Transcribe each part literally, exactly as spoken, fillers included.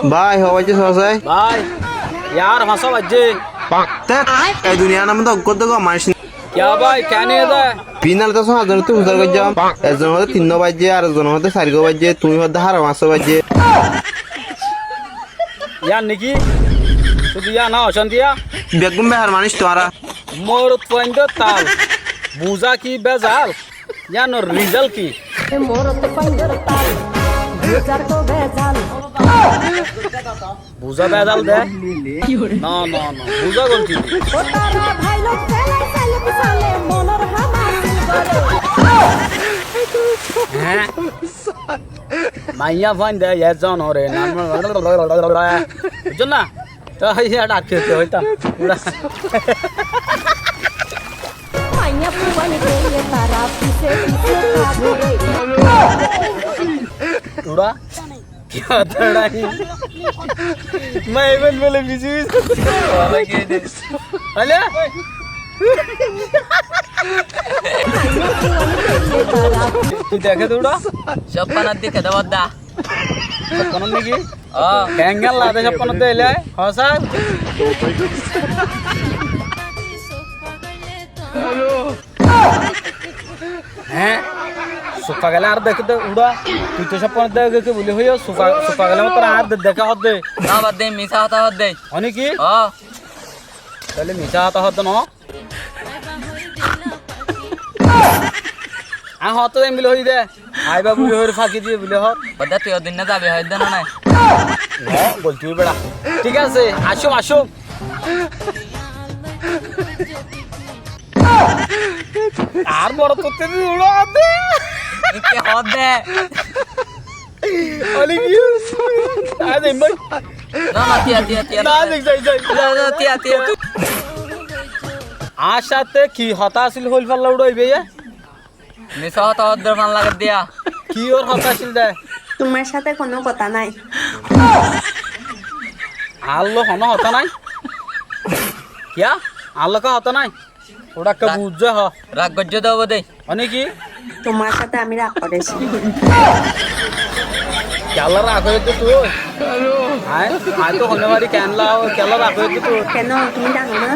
Bái, hó baijjé sósai? Bái, yar fañsó baijjé. Tet, e duniyar maze uggwá de gom manúic nái. Kiyá bái, kiyá niyé de? Finale to só hañzonottú fusár goijjóm. Ekzone hoódde tinnó baijjé, ar ekzone hoódde sairgó baijjé, tuñí hoódde hára fañsó baijjé. Yían niki? Cúdu yían ná, ocánti yían. Beggún behar manúic tuáñra. Morot fuaindór tal, buzá ki bezal? Yíanor rizalt ki? E morot fuaindór tal, buzá to bezal. Buzá bezal de? Ki hoór? No, no, no. Buzá golti de. Ó tará bái lok felai sailé ki sale, monor ham asil gore. Hé? Maiya fuain de, yé zonore nam. Buijjó na? Tó yé dhak ki hoitó? Maiya fuain de, yé tará pise pise thake. Ura? Ki hotá nai? Maiyafuain bole bisi bisi. Hola? Ki deké de ura? Sopponot deké de bodda. Sopponot niki? Ó. Keéngan lage de sopponot de óile? Hó sar. Hé? Suk fagele añáre dekí de ura. Tui to sopponot de ki buli hoiyó, suk fa-, suk fagele mottor añáre de-, deké hoódde. Ná, bad de, misá hotá hoódde. Hoó niki? Ó. Tóile misá hotá hoódde no? Añí hoódde de buli hoiyí de. Aibá buli hoór, faki diye buli hoór. Bad de, tui ó din ná zabi hoódde no nai. Ó, golti óiye beça. Thík asé, asó, asó. Ar boro tutte di ura de. Ikke hoódde. Ani ki? Añí zaiyum bái. Na, na, tiya, tiya, tiya. Na, na, zai, zai, zai. Na, na, tiya, tiya. Añár sáte ki hotá asíl hoil falla ura ibá ye? Misá hotá hoódde fán lagedde yá. Ki or hotá asíl de? Tuáñr sáte honó hotá nái. Añár lói honó hotá nái? Kiyá? Añár lói hotá nái? Ura ekká buzá hoó. Rag goijjó de óibo de. Hoó niki? Tuáñr sáte ami rag goijjí. Kiyólla rag goijjó de tui? Añí, añí to hoói no fari kiyólla, kiyólla rag goijjó de tui? Kiyá, tuñí zano na?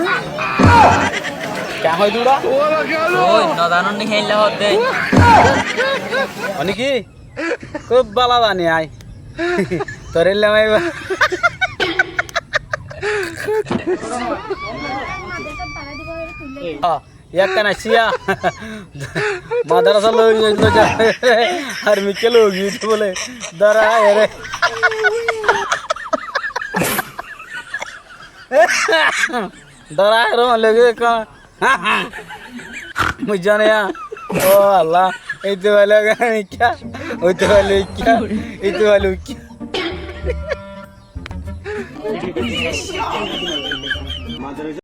Kiyá hoói de ura? Ói, no zano ni héilla hoódde. Hoó niki? Kúb bála zani añí. Toré illa maibá. Ó, ekkán aiccé yá. Madrasa loi, loi, loi za. Ar mikká loi giyé bóle. Dóra ere. Dóra ere, mane loi giyé ekkán. Buijjó né? Ó Allah, ei to bála mikká, ói to bála mikká, ei to bála mikká.